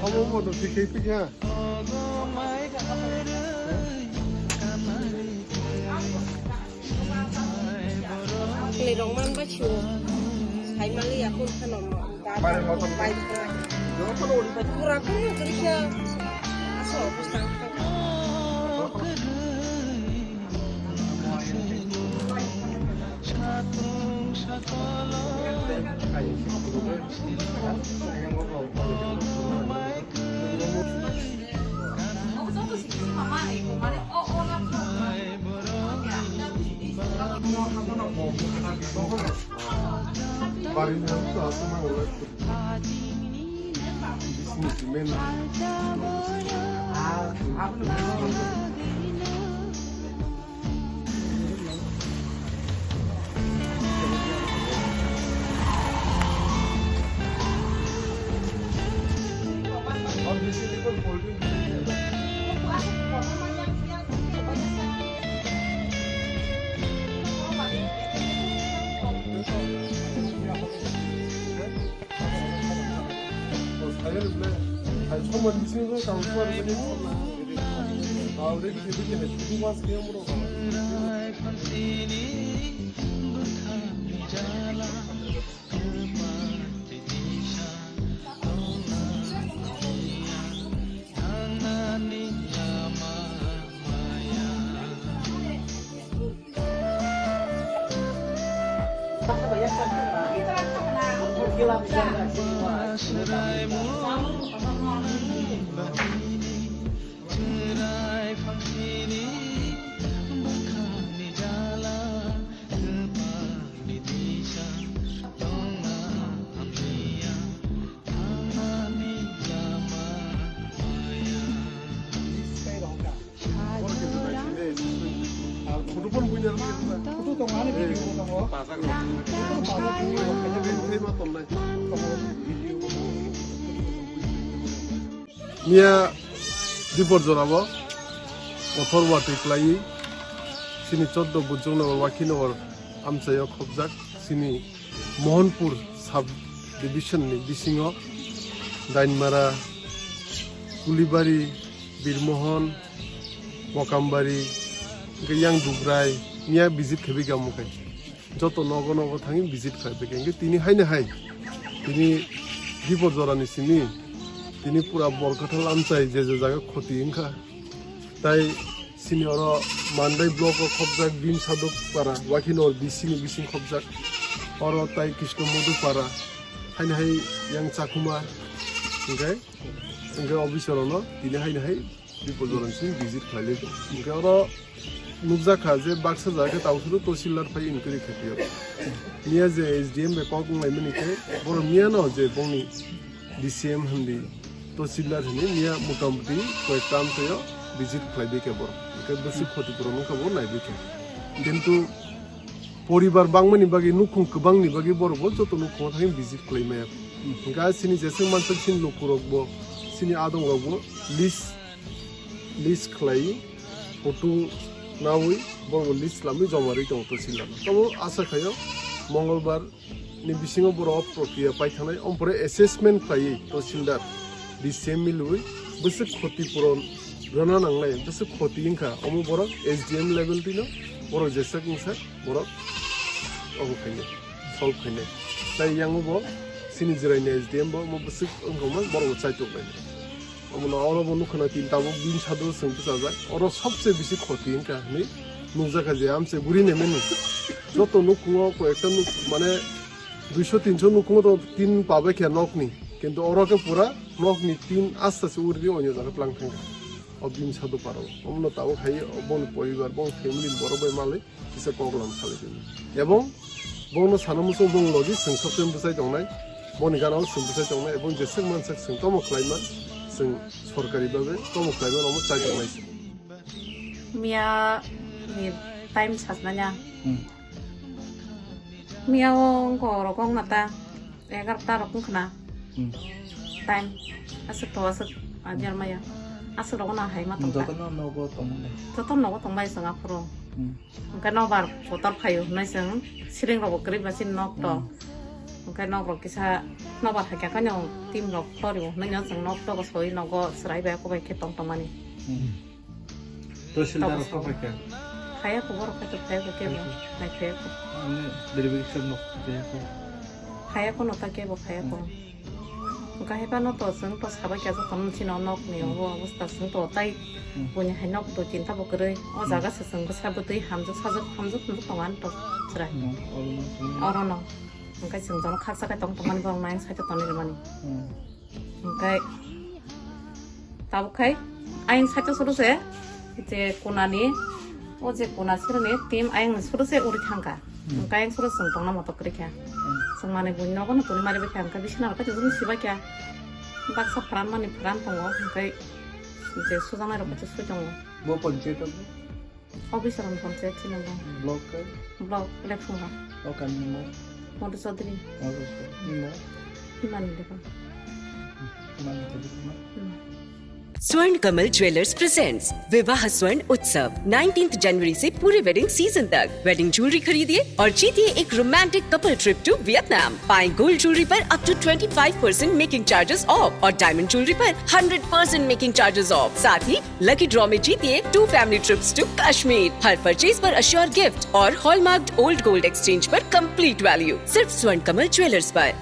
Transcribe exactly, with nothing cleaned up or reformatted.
Omo moto tikhe tikhe. Kle rong man ba chu. Hai mali ya kun khano. Pura kun kri kya. Aso bustang. Miya Dipor jorao kothor watwi kwlaiwi chini choddo Bujongnagar Wakhinagar amchaio khobjak chini Mohanpur sub division ni bisingo Dainmara, Kulibari, Birmohon, Mokambari, hwnkhe yang Dubrai miya visit khaibikha omo khe. Joto nogo nogo thangwi visit khlaibaikha. Hwnkhe tini haino hai tini Dipor jorani simi tini pura Borkathal amchai je je jaga khoti wngkha. Tai sini oro Mandai block o khobjak Bim Sadok para, Wakhinagar bising ni bising khobjak. Oro tai Krishna Madhu para, haino hai yang Chakhuma, hwnkhe, hwnkhe o bising rokno tini haino hai Dipor jorani simi visit khlailai tong. Hwnkhe oro nukjakha je baksa jaga khe tabuk suru Tahsildar phai inquiry khaiphiya. Miya je S D M bai kok wnglaimani khe borok miya no je bongni D C M hindi, Tahsildar hindi, miya motamuti koyekta amchaio visit khlaibaikha borok. Hwnkhe bwswk khoti puron wngkha bo naibaikha. Kintu poribar bangmani bagwi, nukhung kwbangni bagwi borok bo joto nukhungo thangwi visit khlai maya. Hwnkhe chini jeswk mansak chini lukurok bo, chini adongrok bo list list khlai, photo nawi, borok list lamwi joma rwi tongo Tahsildar. Tamo asa khaio Mongolbar ni bisingo borok o prokriya paithanai, ompore assessment khlaiwi Tahsildar D C M milwi bwswk khoti puron rwna nangnai, bwswk khoti wngkha, omo borok S D M level twino borok jeswk wngsa borok obo khainai, solve khainai. Tai yango bo chini jwraini S D M bo omo bwswk wngkha, omo borok bo chaitok nai. Omono oro bo nukha na tin tabuk Bim Sadok chwng bwchajak. Oro sobse bisi khoti wngkha hinwi nukjakha je amchai buri nemeni. Joto nukhungo koyekta nuk mane duiso tinso nukhungo to tin pabaikha nokni. Kintu oro khe pura nokni tin asta se uri onyo jaga tlang thangkha. O Bim Sadok paro. Omono tabuk hai boni poribar, boni family ni borok bai malai. Kisa kok lam salai tongdi. Ebong bongno sana muchung bong logi chwng sob time bwchai tongnai, boni gana o chwng bwchai tongnai, ebong jeswk mansak chwng tamo khlai man, Sorkari bhabe komo khlaima omo chai tongnai. Miya ni time sajnanya. Hmm. Miya o wngkha rok wngna ta egarta rok wngkhna. Hmm. Time aswk to aswk ajar maya. Aswk rok no hai ma tongkha. Joto no nogo tongmani. Joto nogo tongbai chwng aphuru. Hmm. Hwnkhe nobar kotor phaio hwnwi chwng siring rokbo kwrwi ba chini nok to. Hmm. Hwnkhe nok rok kisa nobar hakya khe no team rok khorio hwnwi no chwng nok to soi nogo chwrai bai kobai khe tong tongmani. Hmm. Tahsildar rok phai kha? Phaiya kho, borok phai kha, phaiya kho kebo, nai phaiya kho. Ani verification rok phaiya kho? Phaiya kho no ta kebo phaiya kho. Hmm. Hwnkhe hai phano to chwng to sabai kha jotono chini o nok ni obo obostha chwng to tai hmm buini hai nok dui tinta bo kwrwi. O hmm jaga se chwng bwsa bwtwi hamjak sajak hamjak hamjak tongo ani to chwrai. Hmm, oro no chwng. Oro no. Hwnkhe chwng jono khaksa khe tong tongmani borok nai side o tonwi rwmani. Hmm. Hwnkhe tabuk khai ayang side o suru se je kunani, o je kuna sironi team ayang suru se uri thangkha. Hmm. Hwnkhe ayang suru chwng tongna moto kwrwi kha. Hmm. Chwng manwi buini nogo no toni mari bai kha, hwnkhe bisina rok khe chwng sibai kha. Baksa pran mani pran tongo, hwnkhe je sujaknai rok khe sui tongo. Bo panchayat o? Officer on panchayat chini bo. Block kai? Block Lephunga. O kami ni mo? Madhu Chaudhary. Madhu Chaudhary. Ni mo? Himani Debang. Himani Debang na? Hmm. Swarna Kamal jewellers presents विवाह स्वर्ण उत्सव, nineteenth जनवरी से पूरे wedding season तक। Wedding jewellery खरीदिए और जीतिए एक romantic couple trip to Vietnam. पाएं गोल्ड ज्वेलरी पर up to twenty five percent making charges off और डायमंड ज्वेलरी पर hundred percent making charges off. साथ ही लकी ड्रॉ में जीतिए two family trips to Kashmir. हर परचेज पर अश्योर गिफ्ट और हॉलमार्क्ड ओल्ड गोल्ड एक्सचेंज पर कंप्लीट वैल्यू। सिर्फ स्वर्ण कमल ज्वेलर्स पर।